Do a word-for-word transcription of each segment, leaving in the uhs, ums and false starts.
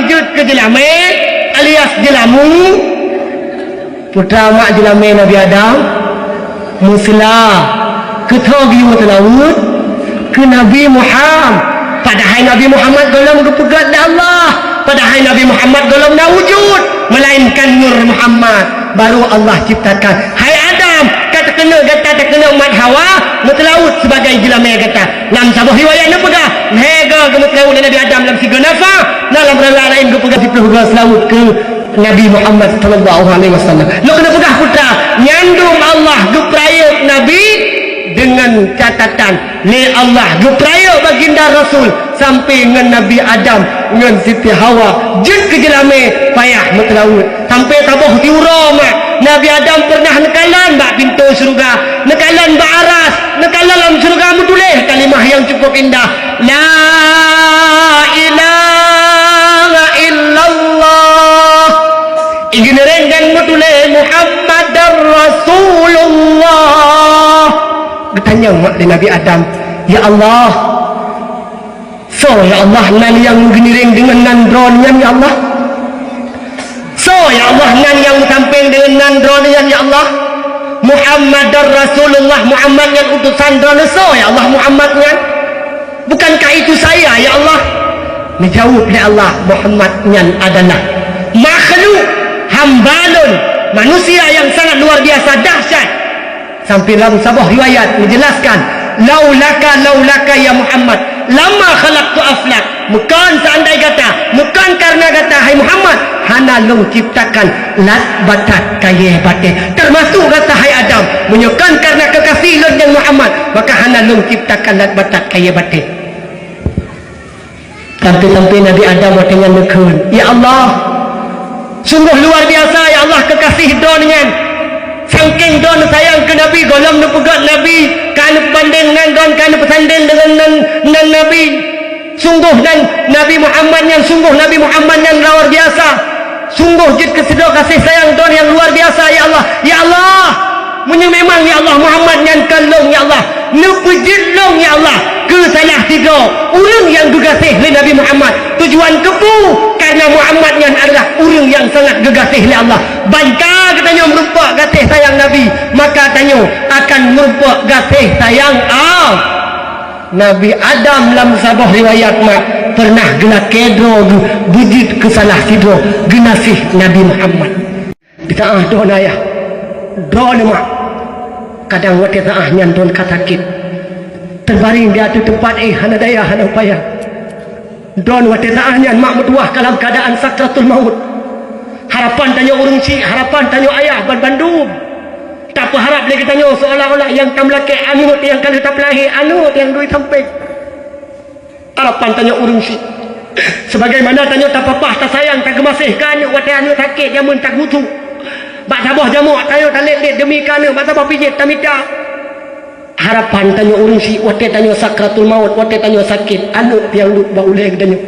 jeuet keu jeulamé alias jeulamu, putra mak jeulamé Nabi Adam, meuseula, keu tho geuyue meuteulaweuet keu Nabi Muham-, padahai Nabi Muhammad gohlom geupeugét lé Allah, padahai Nabi Muhammad gohlom na wujud, meulainkan Nur Muhammad baru Allah ciptakan. Hai Adam, ka takeuneuk gata, takeuneuk mat Hawa meuteulaweuet sibagai jeulamé gata. Lam saboh riwayat neupeugah, lhée goe geumeuteulaweuet lé Nabi Adam lam sigoe nafah, na lam riwayat laén geupeugah siplôh goe seulaweuet keu Nabi Muhammad sallallahu alaihi wasallam. Lôn keuneuk peugah putra, nyan dum Allah geupeurayeuk Nabi deungon catatan, lé Allah geupeurayeuk baginda Rasul sampai ngon Nabi Adam ngon Siti Hawa jeuet keu jeulamé payah meuteulaweuet. Sampai saboh siuroe mak Nabi Adam pernah neukalon bak pintoe syeuruga, neukalon bak aras, neukalon lam syeuruga meutuléh kalimah nyang cukup indah, "La ilaha illallah." Igeunireng dan meutuléh, "Muhammadar Rasulullah." Geutanyong mak lé Nabi Adam, "Ya Allah, soe ya Allah nan nyang geunireng deungon nan droeneuh nyan ya Allah? Soe ya Allah nan nyang meusampéng deungon nan droeneuh nyan ya Allah? Muhammadar Rasulullah, Muhammad nyan utosan droeneuh, soe ya Allah Muhammad nyan? Bukankah itu saya ya Allah?" Neujaweueb lé Allah, "Muhammad nyan adalah makhluk hamba Lôn, manusia nyang sangat luar biasa dahsyat." Sampai lam saboh riwayat meujeulaskan, "Laulaka, laulaka ya Muhammad, lama khalaqtu aflak." Meukon seandai gata, meukon kareuna gata hai Muhammad, hana Lôn ciptakan lat batat kayée batée. Teumasuk gata hai Adam, meunyoe kon kareuna keukaséh Lôn nyan Muhammad, maka hana Lôn ciptakan lat batat kayée batée. Sampai-sampai Nabi Adam watée nyan neukheun, "Ya Allah, sunggoh luar biasa, ya Allah, keukaséh Droeneuh nyan. Sangkéng Droeneuh sayang keu Nabi, gohlom neupeugét Nabi, ka neupeubandeng ngon Droeneuh, ka neupeusandeng deungon nan, nan Nabi. Sunggoh nan Nabi Muhammad nyan, sunggoh Nabi Muhammad nyan luar biasa. Sunggoh jeuet keu sidroe gaséh sayang Droeneuh nyang luar biasa, ya Allah. Ya Allah, meunyoe memang, ya Allah, Muhammad nyan kon lôn, ya Allah, neupeujeuet lôn, ya Allah, keu salah sidroe ureuëng nyang geugaséh lé Nabi Muhammad. Tujuan keupeue? Kareuna Muhammad nyan adalah ureuëng nyang sangat geugaséh lé Allah. Ban ka geutanyoe meurumpok gaséh sayang Nabi, maka tanyoe akan meurumpok gaséh sayang Allah." Nabi Adam lam saboh riwayat mak pernah geulakée droe geuh beujeuet keu salah sidroe geunaséh Nabi Muhammad. Di teu'ah droeneuh ayah, droeneuh mak, kadang watée teu'ah nyan droeneuh ka sakét, teubaréng di ateueh teumpat éh hana daya hana upaya. Droeneuh watée teu'ah nyan mak meutuwah ka lam keuadaan sakratul maut. Harapan tanyoe ureuëng syik, harapan tanyoe ayah ban bandum. Tapeuharab lé geutanyoe seolah-olah nyang tameulakée aneuëk nyang ka lheueh tapeulahé, aneuëk nyang dui sampéng. Harapan tanyoe ureuëng syik, sebagaimana tanyoe tapapah, tasayang, tageumaséh keu aneuëk watée aneuëk sakét jameun tagusok. Bak saboh jameuk tanyoe talét-lét deumi keu aneuëk, bak saboh pijét tamita. Harapan tanyoe ureuëng syik watée tanyoe sakratul maut, watée tanyoe sakét, aneuëk nyang duek bak ulée geutanyoe.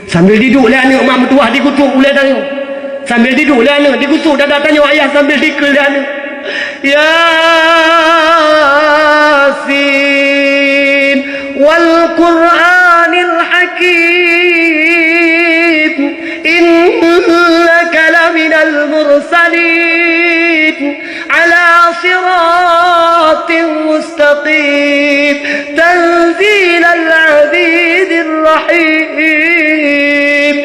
Sambil diduek lé aneuëk mak meutuwah digusok ulée tanyoe. Sambil diduek lé aneuëk digusok dada tanyoe ayah sambil dikeue lé aneuëk. Yasin wal Qur'anil Hakim, innaka laminal mursalin, ala siratin mustaqim, tanzilal azizir rahim.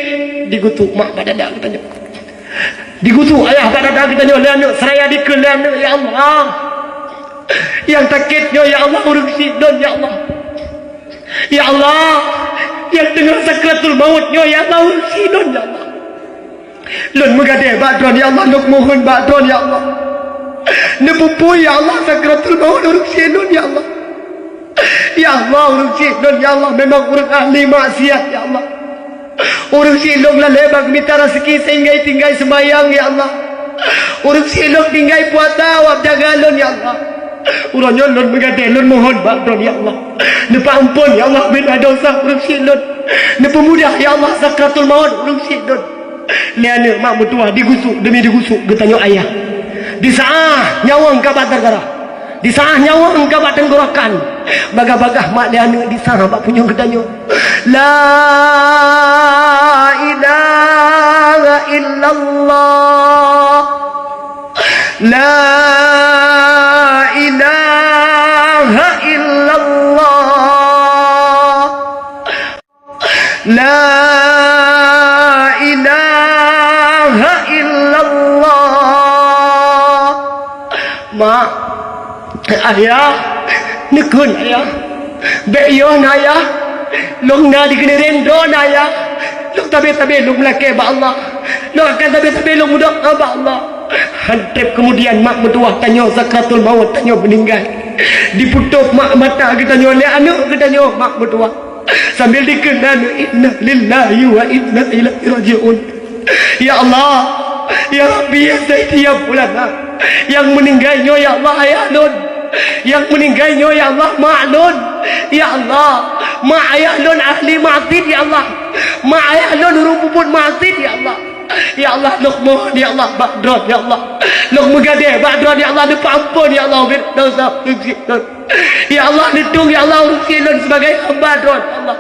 Digusok mak bak dada geutanyoe. Digusok ayah bak dada geutanyoe lé aneuëk, seraya dikeue lé aneuëk, ya Allah. Nyang sakét nyoe, ya Allah, ureuëng syik lôn, ya Allah. Ya Allah, nyang teungoh sakratul maut nyoe, ya Allah, ureuëng syik lôn, ya Allah. Lôn meugadée bak Droeneuh, ya Allah, lôn mohon bak Droeneuh, ya Allah. Neupeupui, ya Allah, sakratul maut ureuëng syik lôn, ya Allah. Ya Allah, ureuëng syik lôn, ya Allah, memang ureuëng ahli maksiat, ya Allah. Ureuëng syik lôn lalée bak mita raseuki seuhingga tinggai seumayang, ya Allah. Ureuëng syik lôn tinggai puasa wab jaga lôn, ya Allah. Uroe nyoe lôn meugadée, lôn mohon bak Droeneuh, ya Allah. Neupeuamphon, ya Allah, beuna desya ureuëng syik lôn. Neupeumudah, ya Allah, sakratul maut ureuëng syik lôn. Lé aneuëk mak meutuwah digusok deumi digusok geutanyoe ayah. Di saát nyawöng ka bak gargara. Di saát nyawöng ka bak teunggorokan. Bagah-bagah mak lé aneuëk di saát bak punyueng geutanyoe. La La ilaha illallah. Mak, ayah, neukheun ayah. Bék yoh na ayah. Lôn na di keuneuren droe na ayah. Lôn tabé-tabé lôn meulakée bak Allah. Lôn akan tabé-tabé lôn meudoá bak Allah. Han treb keumudian mak meutuwah tanyoe sakratul maut, tanyoe meuninggai. Jipeutôb mak mata geutanyoe lé aneuk geutanyoe mak meutuwah. Sambil dikheun aneuk, "Inna lillahi wa inna ilaihi raji'un." Ya Allah, ya Rabbi, ya Sayyidi, ya Maulana. Nyang meuninggai nyoe, ya Allah, ayah lôn. Nyang meuninggai nyoe, ya Allah, mak lôn. Ya Allah, mak ayah lôn ahli maksiat, ya Allah. Mak ayah lôn ureuëng peubuet maksiat, ya Allah. Ya Allah, lôn mohon, ya Allah, bak droe, ya Allah. Lôn meugadée bak droe, ya Allah, neupeuamphon, ya Allah, ubit desya ureuëng syik lôn. Ya Allah, neutueng, ya Allah, ureuëng syik lôn sibagai hamba droe, ya Allah.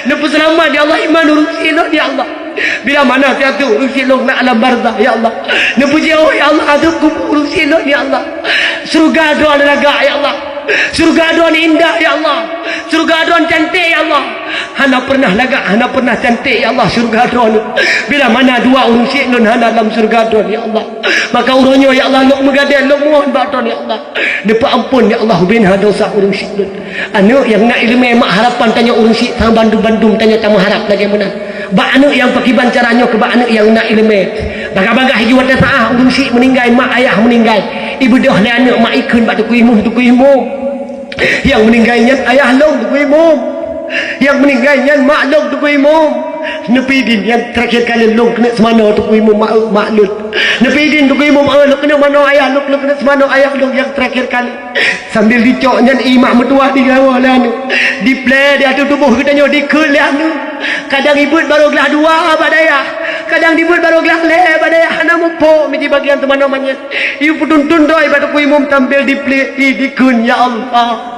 Neupeuseulamat, ya Allah, iman ureuëng syik lôn, ya Allah. Bila mana siat ureuëng syik lôn na alam barzakh, ya Allah. Neupeujeuet, ya Allah, azeub kubur ureuëng syik lôn, ya Allah. Syeuruga droe neuraka, ya Allah. Syeuruga droe indah, ya Allah. Syeuruga droe cantik, ya Allah. Hana pernah lagak, hana pernah cantik, ya Allah, syeuruga droe. Bila mana dua ureuëng syik lôn hana lam syeuruga droe, ya Allah. Maka uroe nyoe, ya Allah, lôn meugadée, lôn mohon bak droe, ya Allah. Neupeuamphon, ya Allah, ubena desya ureuëng syik lôn. Aneuk nyang na iéleumé, mak, harapan tanyoe ureuëng syik, sang bandum-bandum tanyoe tameuharap lagée meunan. Bak aneuk nyang pakriban cara nyoe keu bak aneuk nyang na iéleumé. Bagah-bagah jiwatée saát ureuëng syik meuninggai, mak ayah meuninggai. Ibeudôh lé aneuk mak ikheun bak Teungku Imum, Teungku Imum. Nyang meuninggai nyan ayah lôn, Teungku Imum. Nyang meuninggai nyan mak lôn, Teungku Imum. Neupeudin nyang teurakhir kali lôn keuneuk seumanoe, Teungku Imum, mak, mak lôn. Neupeudin, Teungku Imum, eh, lôn keuneuk manoe ayah lôn, lôn keuneuk seumanoe ayah lôn nyang teurakhir kali. Sambil dicok nyan ié mak meutuwah digawa lé aneuk. Diplé di ateueh tuboh geutanyoe dikheun lé aneuk. Kadang ibeuet barô glah dua bak dayah. Kadang dibeuet barô glah lhée bak dayah, hana muphom miji bagian teumanoe manyét. Ié peutuntun droe bak Teungku Imum sambil diplé, ié dikheun, "Ya Allah.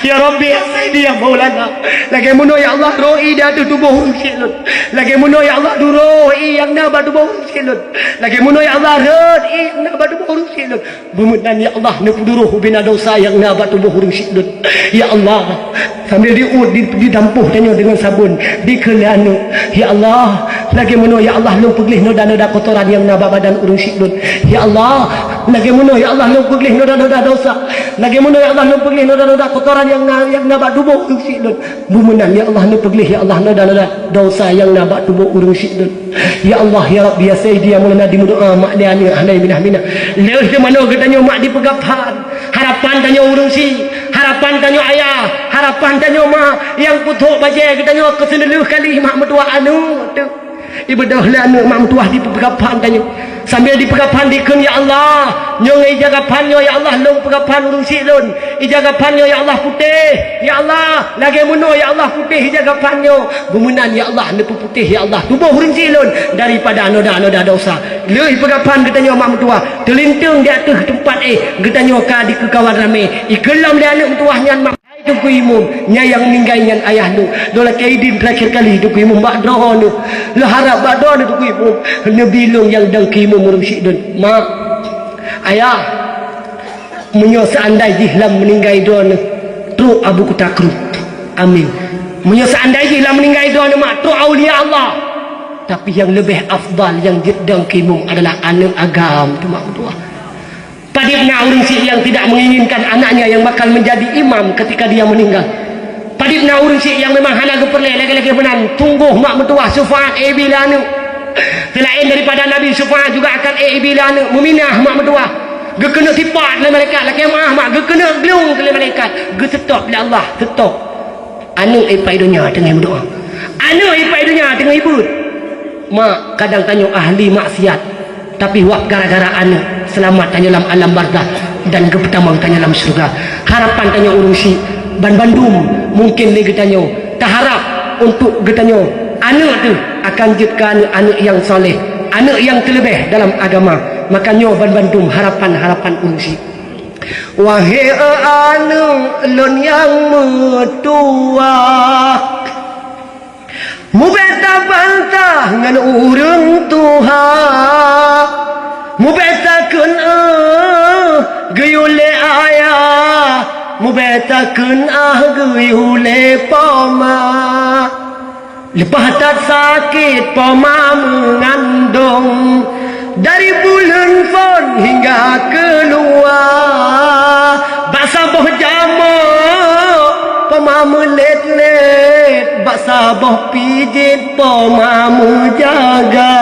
Ya Rabbi, ya Sayyidi, ya Maulana. Lagée meunoe, ya Allah, roh ié di ateueh tuboh ureuëng syik lôn. Lagée meunoe, ya Allah, duroh ié nyang na bak tuboh ureuëng syik lôn. Lagée meunoe, ya Allah, rhot ié nyang na bak tuboh ureuëng syik lôn." Beumeunan, ya Allah, neupeuduroh ubena desya nyang na bak tuboh ureuëng syik lôn. Ya Allah, sambil diuet, di, didampôh tanyoe deungon sabon, dikheun lé aneuk, "Ya Allah, lagée meunoe, ya Allah, lôn peugleh noda-noda kotoran nyang na bak badan ureuëng syik lôn. Ya Allah, lagée meunoe, ya Allah, lôn peugleh noda-noda desya. Lagée meunoe, ya Allah, lôn peugleh noda-noda kotoran nyang na, nyang na bak tuboh ureuëng syik lôn." Beumeunan, ya Allah, neupeugleh, ya Allah, noda-noda desya nyang na bak tuboh ureuëng syik lôn. Ya Allah, ya Rabbi, ya Sayyidi, ya Maulana, dimeudoá mak lé aneuk hana minah-minah. Lheueh teumanoe geutanyoe mak dipeugaphan. Harapan tanyoe ureuëng syik, harapan tanyoe ayah, harapan tanyoe mak nyang peutrok bajée geutanyoe keu seuneulheueh kali mak meutuwah aneuk teuh. Ibeudôh lé aneuk mak meutuwah dipeugaphan tanyoe. Sambil dipeugaphan dikheun, "Ya Allah, nyoe ngon ija gaphan nyoe, ya Allah, lôn peugaphan ureuëng syik lôn. Ija gaphan nyoe, ya Allah, putéh. Ya Allah, lagée meunoe, ya Allah, putéh ija gaphan nyoe." Beumeunan, ya Allah, neupeuputéh, ya Allah, tuboh ureuëng syik lôn daripada noda-noda desya. Lheueh peugaphan geutanyoe mak meutuwah, teulinteung di ateueh teumpat éh, geutanyoe ka dikeukawan ramé. Ikheun lom lé aneuk meutuwah nyan mak. Hai Teungku Imum, nyan nyang meuninggai nyan ayah lôn. Lôn lakée idin teurakhir kali Teungku Imum bak droeneuh. Lôn harab bak droeneuh Teungku Imum, neubi lôn nyang dong keu imum ureuëng syik lôn. Mak, ayah, meunyoe seuandai jih lam meuninggai droeneuh, trok Abu Kuta Krueng. Amin. Meunyoe seuandai jih lam meuninggai droeneuh mak, trok aulia Allah. Tapi nyang leubeh afdal nyang jeuet dong keu imum adalah aneuk agam teuh mak meutuwah. Padub na ureuëng syik nyang tidak menginginkan anaknya yang bakal menjadi imam ketika dia meninggal. Padub na ureuëng syik nyang memang hana geupeureulée lagée-lagée meunan, tunggoh mak meutuwah syufaat éh ibi lé aneuk. Selain daripada Nabi, syufaat juga akan éh ibi lé aneuk, meuminah mak meutuwah. Geukeuneuk sipat lé malaikat, lakée meuáh mak, geukeuneuk glung lé malaikat, geuseutôt lé Allah, seutôt. Aneuk ipai donya teungoh meudoá. Aneuk ipai donya teungoh ibeuet. Mak, kadang tanyoe ahli maksiat, tapi wak gara-gara aneuk seulamat tanyoe lam alam barzakh dan geupeutamong tanyoe lam syeuruga. Harapan tanyoe ureuëng syik ban bandum mungken lé geutanyoe taharap untuk geutanyoe aneuk teuh akan jeuet keu aneuk-aneuk nyang saleh, aneuk nyang teuleubeh dalam agama. Maka nyoe ban bandum harapan-harapan ureuëng syik. Wahé aneuk lôn nyang meutuwah, mubék tabantah ngon ureuëng tuha, mubék takheun ah geuyue lé ayah, mubék takheun ah geuyue lé poma. Leupah that sakét poma meungandong, dari buleuen phon hingga keuluwa. Bak saboh jamoe poma meulét-lét, bak saboh pijet poma meujaga.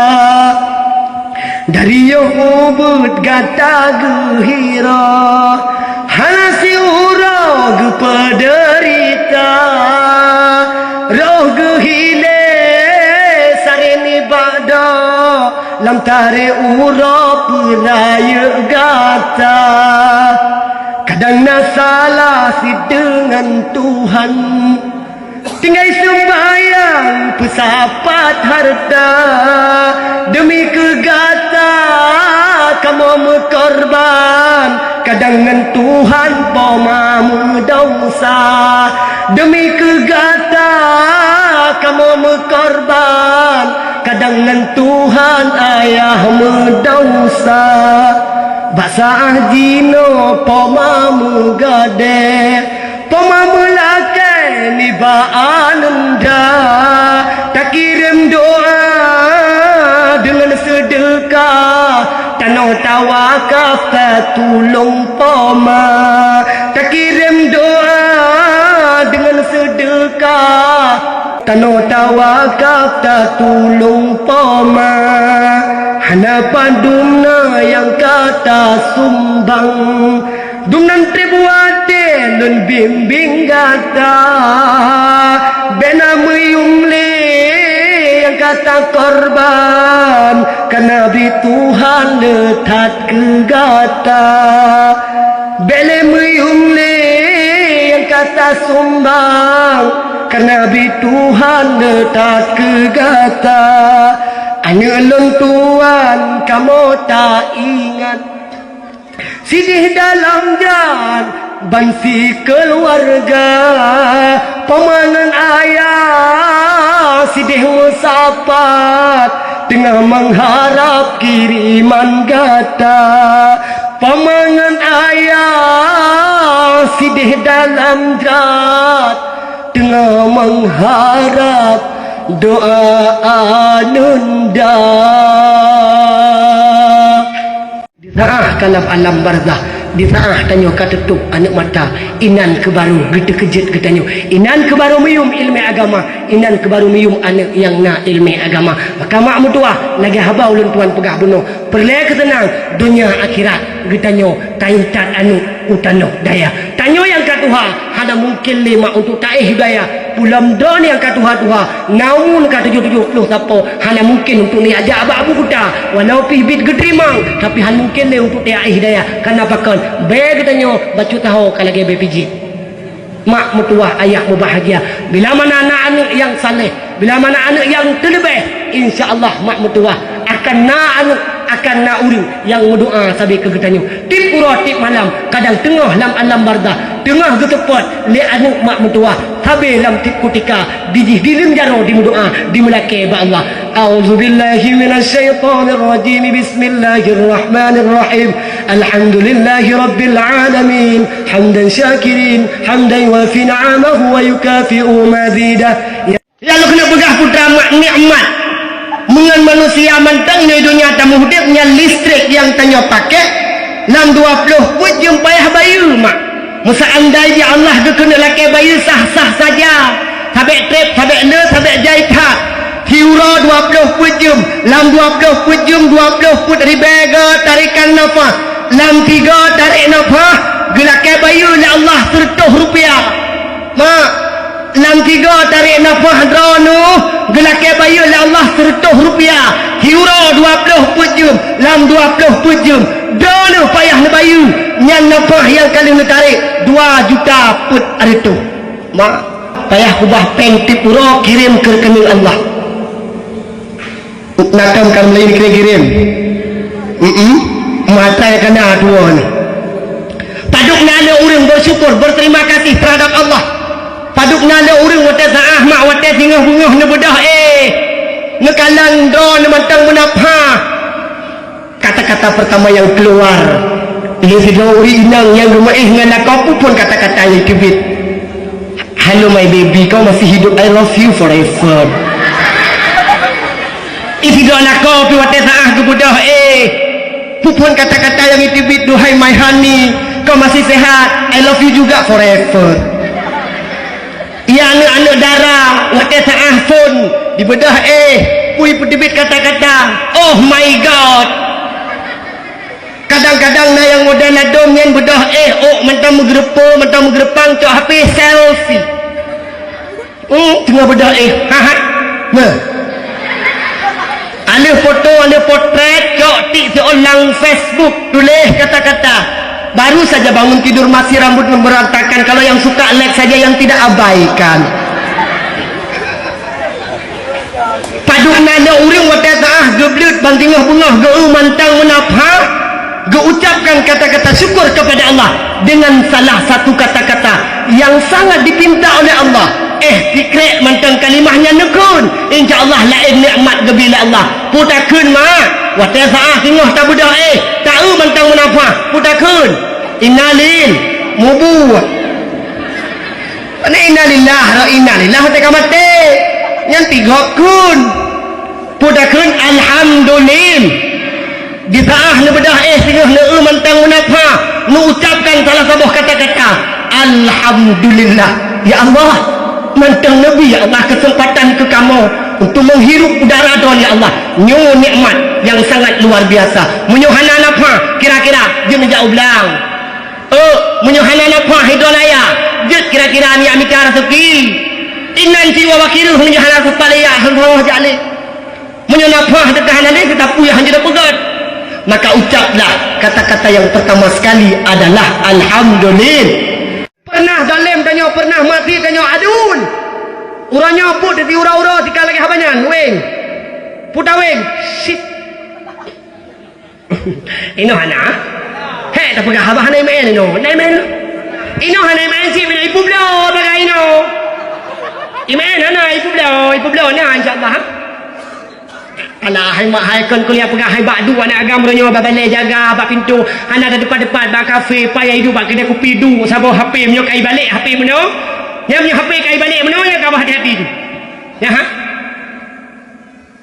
Dari yoh ubit gata geuhiro, hana siuroe geupeudeurita. Roh geuhilée saré nibak doe, lam tarek uroe peurayeuk gata. Kadang na salah cit deungon Tuhan, tinggai seumbahyang peusapat hareuta. Deumi keu gata kamoe meukorban, kadang ngon Tuhan poma meudesya. Deumi keu gata kamoe meukorban, kadang ngon Tuhan ayah meudesya. Bak saát jinoe poma meugadée, poma meulakée nibak aneuëk da. Takirém doá deungon seudeukah, tanoh tawakaf tatulông poma. Takirém doá deungon seudeukah, tanoh tawakaf tatulông poma. Hana padum na nyang ka tasumbang, dumnan treb watée lôn bimbéng gata. Bék na meuyuem lé nyang ka takorban, kareuna bri Tuhan le that keu gata. Bék lé meuyuem lé nyang ka tasumbang, kareuna bri Tuhan le that keu gata. Aneuëk lôn tuan, kamoe taingat, sideh dalam jrat ban sikeuluwarga. Poma ngon ayah sideh meusapat, teungoh meuharab kiriman gata. Poma ngon ayah sideh dalam jrat, teungoh meuharab doá aneuëk da. Di saát ka lam alam barzah, di saát tanyoe ka teutôb aneuëk mata, inan keuh barô geuteukeujeuet geutanyoe. Inan keuh barô meuyuem iéleumé agama, inan keuh barô meuyuem aneuëk nyang na iéleumé agama. Maka mak meutuwah, lagée haba ulôn tuan peugah bunoe, peureulée keu seunang donya akhirat geutanyoe taintat aneuëk u tanoh daya. Tanyoe nyang ka tuha, hana mungken lé mak untuk taéh daya. Pulam droeneuh nyang ka tuha-tuha, na umu ka tujoh-tujoh ploh sapo, hana mungken untuk neujak bak Abu Kuta. Walau pih bit geuteurimong, tapi hana mungken lé untuk taéh daya. Kareuna pakon? Bée geutanyoe bacut taho ka lagée bée pijiet. Mak meutuwah, ayah mubahgia. Bila mana na aneuëk nyang saleh, bila mana aneuëk nyang teuleubeh, insya Allah mak meutuwah akan na aneuëk, akan na ureuëng nyang meudoá sabe keu geutanyoe. Tieb uroe tieb malam, kadang teungoh lam alam barzah, teungoh geuteupot lé aneuëk mak meutuwah, sabe lam tieb kutika, dijih dileuen jaroe dimeudoá, dimeulakée bak Allah. A'udzubillahi minasyaitonirrajim. Bismillahirrahmanirrahim. Alhamdulillahirabbil alamin. Hamdan syakirin, hamdan yuwafi ni'amahu wa yukafi'u mazidah. Ya, nyang lôn keuneuk peugah putra mak nikmat. Meungon manusia mantong di donya tamuh udeb nyan listrik nyang tanyoe pakai, lam dua ploh peuet jeuem payah bayeue, mak. Meuseandai jih Allah geukeuneuk lakée bayeue sah-sah saja, sabek treb, sabek le, sabek jai that. Siuroe dua ploh peuet jeuem, lam dua ploh peuet jeuem dua ploh peuet ribée goe tarikan nafah, lam tigoe tarek nafah, geulakée bayeue lé Allah seureutôh rupiah. Mak, lam tigoe tarek nafah droeneuh geulakée bayeue lé Allah seureutôh rupiah. Siuroe dua ploh peuet jeuem, lam dua ploh peuet jeuem droeneuh payah neubayeue, nyan nafah nyang ka lheueh neutarek dua juta peuet reutôh. Mak, payah kubah péng tieb uroe kirém keu reukening Allah. Na tom ka meulayeue kirém-kirém. Mm-mm. Mata nyang kana dua ni. Padub na le ureuëng bersyukur, berterima kasih terhadap Allah. Padub na le ureuëng watée saah mak watée singoh beungoh neubeudoh, eh, neukalon droe neumantong meunafah. Kata-kata pertama yang keluar lé sidroe ureuëng inong nyang geumeuéh ngon lakoe peuphon kata-kata nyang teubiet. "Hello my baby, kau masih hidup, I love you forever." Ih, sidroe lakoe pih watée saah geubeudôh éh. Peue phon kata-kata nyang jiteubiet, "Duhai my honey, kau masih sehat? I love you juga forever." Iya, aneuk-aneuk dara, watée saah phon jibeudôh éh, peue jipeuteubiet kata-kata, "Oh my God." Kadang-kadang na nyang model ladôm nyan beudôh éh, ôk mantong meugeureupeue, mantong meugeureupang, cok H P selfie. Hmm, teungoh beudôh éh. Ha, ha. Nah. Aneuk foto, aneuk potret, cok tik siôn lam Facebook, tuléh kata-kata, "Baru saja bangun tidur masih rambut berantakan, kalau yang suka like saja, yang tidak abaikan." Padub na lé ureuëng watée saah geubleuet ban teungoh beungoh geu-eu mantong meunafah, geuucapkan kata-kata syukur kepada Allah dengan salah satu kata-kata yang sangat dipinta oleh Allah. Eh, sikrek mantong kalimah nyan neukheun, insya Allah laén nikmat geubri lé Allah. Peue takheun, mak? Watée saah singoh tabeudôh éh, ta-eu mantong meunafah. Peue takheun? Innalil mubuh. Pane innalillah, ro innalillah watée ka maté. Nyan tigok kheun. Peue takheun? Alhamdulillah. Di saah neubeudôh éh singoh neu-eu mantong meunafah, neuucapkan salah saboh kata-kata, "Alhamdulillah. Ya Allah, mantong neubri, ya Allah, keuseumpatan keu kamoe untuk menghirup udara droen, ya Allah." Nyoe nikmat nyang sangat luar biasa. Meunyoe hana nafah, kira-kira jeuet neujak u blang. Oh, meunyoe hana nafah hidrolaya, jeuet kira-kira neujak mita raseuki. Inan siwa bakireuh meunyoe hana seupalaya, heuloh jak lé. Meunyoe nafah teuka hana lé, teuka peue nyang hanjeuet peugét. Maka ucaplah kata-kata yang pertama sekali adalah alhamdulillah. Pernah zalem tanyoe, pernah maté tanyoe, adun. Uroe nyoe peuet teuti uroe-uroe tika lagée haba nyan, weng. Puta weng. Sit. Inoe hana. Hek tapeugah haba hana iman inoe. Hana iman. Inoe hana iman cit, ibu bloe tagai inoe. Iman hana, ibu bloe, ibu bloe na, insya Allah. Alah, hai mak, hai kon kuliah peugah, hai bak duek aneuk agam uroe nyoe bak balée jaga bak pintoe, hana ada depan-depan bak kafe, payah iduek bak keudai kupi duek saboh H P, meunyoe ka ibalek H P meunoe. Nyan meunyoe H P ka ibalek meunoe, nyan ka bah hati-hati tu. Nyan, ha?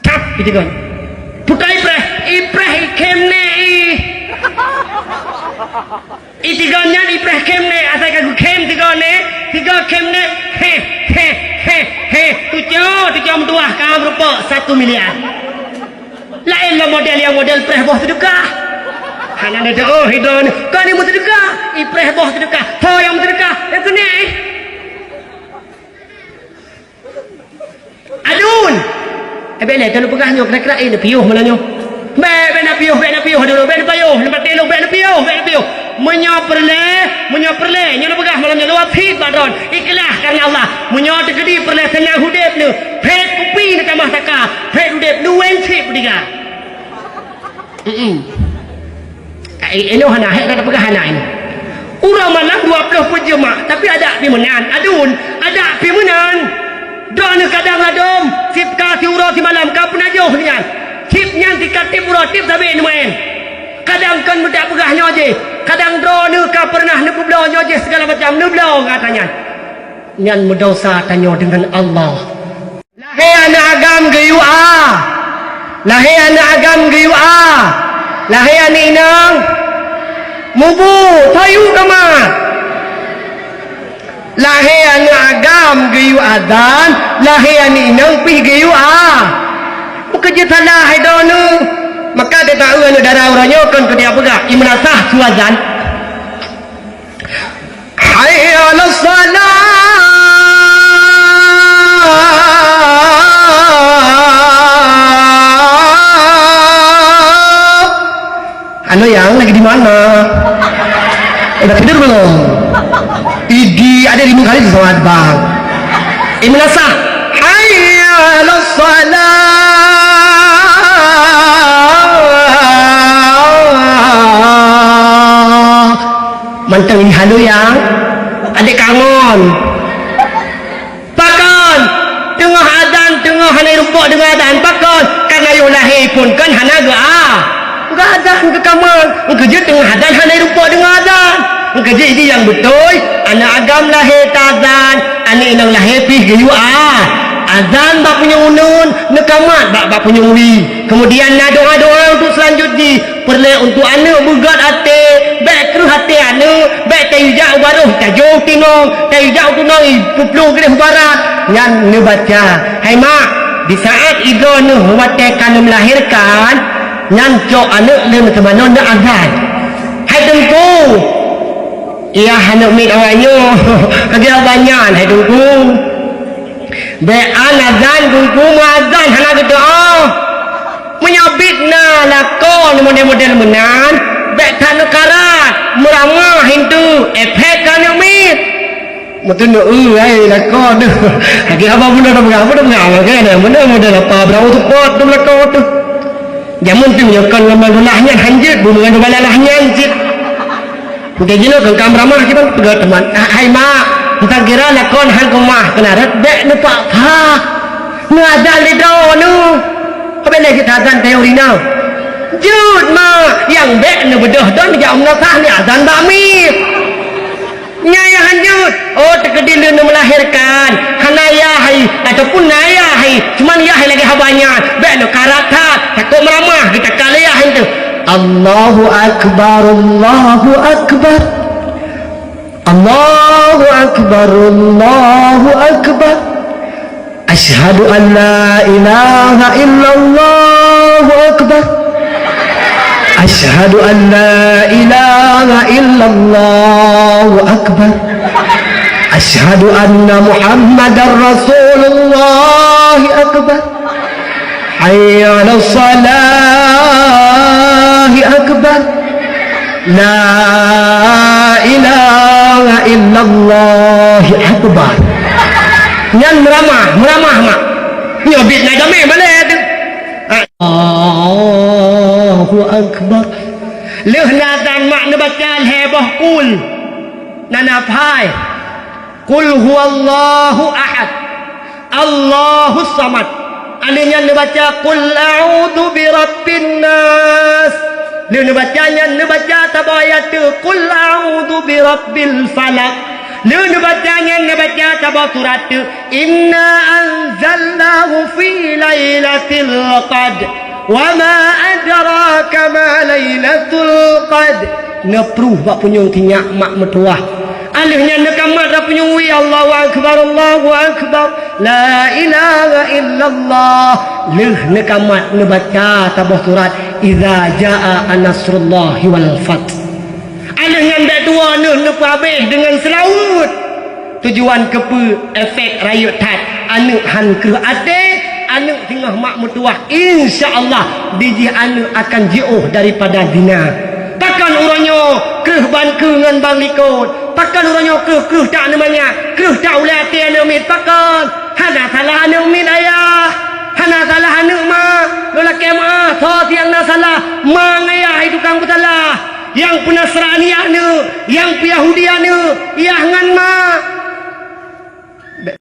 Cap, itu kan. Putai preh, ipreh ikem ne i. Itiga nyan ipreh khem nè, asai ka geukhém tiga nè, tiga khem nè, he, he, he, he, tucok, tucok meutuah ka meurumpok satu miliar. Laén lom model nyang model preh boh seudeukah. Hana neuteu'oh hidroe nyoe, kon nyang meuseudeukah, ipreh boh seudeukah, ho nyang meuseudeukah, nyang keuneuk. Adun! Eh, bék lé, talu peugah nyoe, kira-kira, eh, neupiôh malam nyoe. Bék, bék neupiôh, bék neupiôh dulu, bék neupiôh, leupah teuh, bék neupiôh, bék neupiôh. Meunyoe peureulée, meunyoe peureulée, nyoe neupeugah malam nyoe, lewat cit bak droen, ikhlas karena Allah. Meunyoe teukeudi peureulée seunang udeb neuh, phét kupi neutamah saka, phét udeb neuweng cit peudiga. Mm-mm. Eh, eh, inoe hana, hék na tapeugah hana inoe. Uroe malam dua ploh peuet jeuem, tapi adak pih meunan. Adun, adak pih meunan. Droeneuh kadang ladom, sit ka siuroe simalam ka peunajoh nyan. Sit nyan sit ka tiep uroe tiep sabe neumaén. Kadang kon meudak peugah nyoe jih, kadang droeneuh ka peureunah neupeubloe nyoe jih, segala macam neubloe ngon atra nyan. Nyan meudesya tanyoe deungon Allah. Lahé aneuk agam geuyue a. Lahé aneuk agam geuyue a. Lahé aneuk inong mubu, payu kama. Lahé aneuk agam geuyue azan, lahé aneuk inong pih geuyue a. Bukan jeuet salah hai droeneuh. Maka teuta eu aneuk dara uroe nyoe kon keu dia peugah, imeunasah su azan. Hayya 'alas shalah. Halo, yang lagi di mana? Udah tidur belum? Idi, ada di muka itu sama bang. Imeunasah. Hayya 'alas shalah. Mantong di halo yang adek kangon. Pakon? Teungoh azan, teungoh hana rumpok deungon azan. Pakon? Karena yoh lahé pun kan hana geu-a. Geu-azan keu kamar. Engkeu jeuet teungoh azan hana rumpok deungon azan. Engkeu jeuet idi nyang beutôi, aneuk agam lahé tazan, aneuk inong lahé pih geuyue a. Azan bak punyueng uneuen, neukamat bak, bak punyueng wie. Keumudian na doa-doa untuk seulanjut jih. Peureulée untuk aneuëk beugét até, bék kreueh até aneuëk, bék tayue jak u barôh tajok tinong, tayue jak u tunong ipeuplueng gleh u barat. Nyan neubaca, "Hai mak, di saát idroeneuh watée ka neumeulahérkan," nyan cok aneuëk lé meuteumanoe neuazan. "Hai Teungku, yah aneuëk miet awaknyoe, lagée banyan, hai Teungku." Bék an azan Teungku meuazan hana geuteu'oh. Meunyoe biet na lakoe model-model meunan, bék that neukarat, meuramah hintu, efek ka aneuëk miet. Meuteuneu, "Ui, hai lakoe tu." Lagée haba bunoe tapeugah, bunoe tapeugah, lagée nyan, bunoe model apa, beurangôt seupôt tu lakoe tu. Jameun pih meunyoe kon ngon bandolah nyan hanjeuet, bu meungon balalah nyan cit. Mungken jinoe keu kam ramah kiban peugah teuma, "Ah, hai mak, entah kira lakon han keumah keunaret bék neupaksa. Neuazan lé droeneuh. Habéh lé cit azan teori na." "Jeuet mak, nyang bék neubeudôh don jak u meunasah ni azan bak miet." Nyan nyang han jeuet. Oh, teukeudi lé neumeulahérkan. Hana yah hai, ataupun na yah hai. Cuman yah hai lagée haba nyan. Bék neukarat that. Takot meuramah geutakah lé yah hai teuh. Allahu Akbar, Allahu Akbar. Allahu Akbar, Allahu Akbar. Asyhadu an la ilaha illallah akbar. Asyhadu an la ilaha illallah akbar. Asyhadu anna Muhammadar Rasulullah akbar. Hayya 'alas salah akbar. La ilaha illallah akbar. Nyan meuramah, meuramah mak. Nyoe biet na jamé balée teuh. Allahu akbar. Lheueh na azan mak neubaca lhée boh kul. Na na phai. Qul huwallahu ahad, Allahus samad. Alheuh nyan neubaca, "Qul a'udzu birabbin nas." Lheuh neubaca nyan neubaca saboh ayat teuk, "Qul a'udzu birabbil falaq." Lheuh neubaca nyan neubaca saboh surat teuk, "Inna anzalnahu fi lailatil qadr." "Wa ma adraka ma lailatul qadr." Neupruh bak punyueng sinyak mak meutuwah. Alheuh nyan neukamat bak punyueng wie, "Allahu akbar, Allahu akbar. La ilaha illallah." Lheuh neukamat neubaca saboh surat, "Idza jaa nasrullahi wal fath." Alheuh nyan bék tuwoe neuh neupeuhabéh deungon seulaweuet. Tujuan keupeue? Efek rayeuk that. Aneuëk han kreueh até, aneuëk singoh mak meutuwah, insya Allah, dijih aneuëk akan jiôh daripada zina. Pakon uroe nyoe kreueh ban keue ngon ban likot? Pakon uroe nyoe kreueh-kreueh that neumanyak, kreueh that ulée até aneuëk miet? Pakon? Hana salah aneuëk miet ayah, hana salah aneuëk ma. Lôn lakée meuáh, soe nyang na salah? Ma ngon ayah hai tukang peusalah. Nyang peunasrani aneuëk, nyang peuyahudi aneuëk, yah ngon ma.